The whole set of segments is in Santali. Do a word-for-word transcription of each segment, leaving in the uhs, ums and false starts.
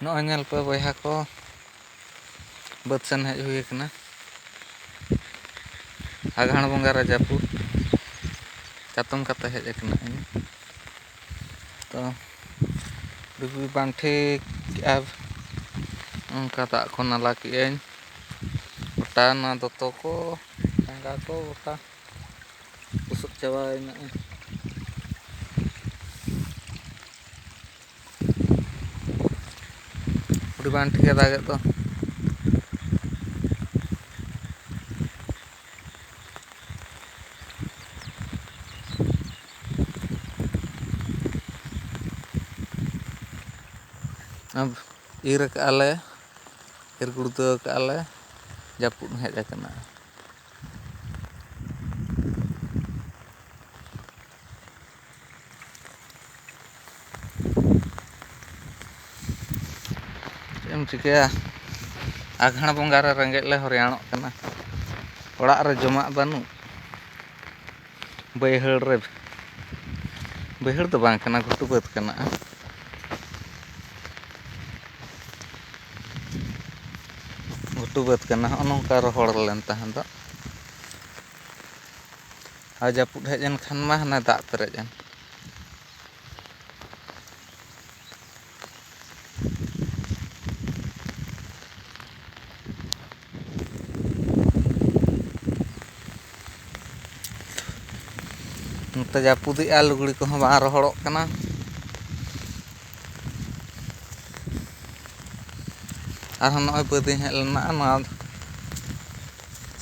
ᱱᱚᱜᱼᱚᱭ ᱧᱮᱞ ᱯᱮ ᱵᱚᱭᱦᱟ ᱠᱚ, ᱵᱟᱹᱫᱽ ᱥᱮᱱ ᱦᱮᱡ ᱦᱩᱭ ᱟᱠᱟᱱᱟ᱾ ᱟᱸᱜᱷᱟᱬ ᱵᱚᱸᱜᱟ ᱨᱮ ᱡᱟᱹᱯᱩᱫ ᱪᱟᱛᱚᱢ ᱠᱟᱛᱮ ᱦᱮᱡ ᱟᱠᱟᱱᱟ ᱤᱧ᱾ ᱛᱚ ᱵᱤᱵᱤ ᱵᱟᱝ ᱴᱷᱤᱠ ᱟᱨ ᱚᱱᱠᱟ ᱫᱟᱜ ᱠᱚ ᱱᱟᱞᱟ ᱠᱮᱜᱼᱟᱹᱧ᱾ ᱜᱚᱴᱟ ᱚᱱᱟ ᱫᱚᱛᱚ ᱠᱚ, ᱡᱟᱸᱜᱟ ᱠᱚ ᱜᱚᱴᱟ ᱵᱩᱥᱩᱵ ᱪᱟᱵᱟᱭᱮᱱᱟ᱾ ᱟᱹᱰᱤ ᱵᱟᱝ ᱴᱷᱤᱠᱮ ᱫᱟᱜᱮᱫ ᱫᱚ᱾ ᱟᱵ-, ᱤᱨ ᱟᱠᱟᱫᱼᱟ ᱞᱮ, ᱤᱨ ᱜᱩᱲᱫᱟᱹᱣ ᱟᱠᱟᱫᱼᱟ ᱞᱮ, ᱡᱟᱹᱯᱩᱫ ᱦᱮᱡ ᱟᱠᱟᱱᱟ᱾ ᱪᱮᱫ ᱮᱢ ᱪᱤᱠᱟᱹᱭᱟ? ᱟᱸᱜᱷᱟᱬ ᱵᱚᱸᱜᱟ ᱨᱮ ᱨᱮᱸᱜᱮᱡ ᱞᱮ ᱦᱚᱨᱭᱟᱱᱚᱜ ᱠᱟᱱᱟ᱾ ᱚᱲᱟᱜ ᱨᱮ ᱡᱚᱢᱟᱜ ᱵᱟᱹᱱᱩᱜ᱾ ᱵᱟᱹᱭᱦᱟᱹᱲ ᱨᱮ, ᱵᱟᱹᱭᱦᱟᱹᱲ ᱫᱚ ᱵᱟᱝ ᱠᱟᱱᱟ, ᱜᱷᱩᱴᱩ ᱵᱟᱹᱫᱽ ᱠᱟᱱᱟ᱾ ᱜᱷᱩᱴᱩ ᱵᱟᱹᱫᱽ ᱠᱟᱱᱟ, ᱦᱚᱸᱜᱼᱚ ᱱᱚᱝᱠᱟ ᱨᱚᱦᱚᱲ ᱞᱮᱱ ᱛᱟᱦᱮᱸ ᱫᱚ᱾ ᱟᱨ ᱡᱟᱹᱯᱩᱫ ᱦᱮᱡ ᱮᱱ ᱠᱷᱟᱱ ᱢᱟ ᱦᱟᱱᱮ ᱫᱟᱜ ᱯᱮᱨᱮᱡ ᱮᱱ᱾ ᱱᱚᱛᱮ ᱡᱟᱹᱯᱩᱫᱮᱜᱼᱟ, ᱞᱩᱜᱽᱲᱤ ᱠᱚᱦᱚᱸ ᱵᱟᱝ ᱨᱚᱦᱚᱲᱚᱜ ᱠᱟᱱᱟ᱾ ᱟᱨᱦᱚᱸ ᱱᱚᱜᱼᱚᱭ ᱵᱟᱹᱫᱤᱧ ᱦᱮᱡ ᱞᱮᱱᱟ, ᱱᱚᱣᱟ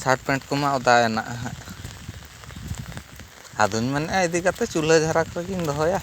ᱥᱟᱨᱴ ᱯᱮᱱᱴ ᱠᱚᱢᱟ ᱚᱫᱟᱭᱮᱱᱟ ᱦᱟᱸᱜ᱾ ᱟᱫᱚᱧ ᱢᱮᱱᱮᱫᱼᱟ, ᱤᱫᱤ ᱠᱟᱛᱮ ᱪᱩᱞᱦᱟᱹ ᱡᱷᱟᱨᱟᱠ ᱨᱮᱜᱮᱧ ᱫᱚᱦᱚᱭᱟ᱾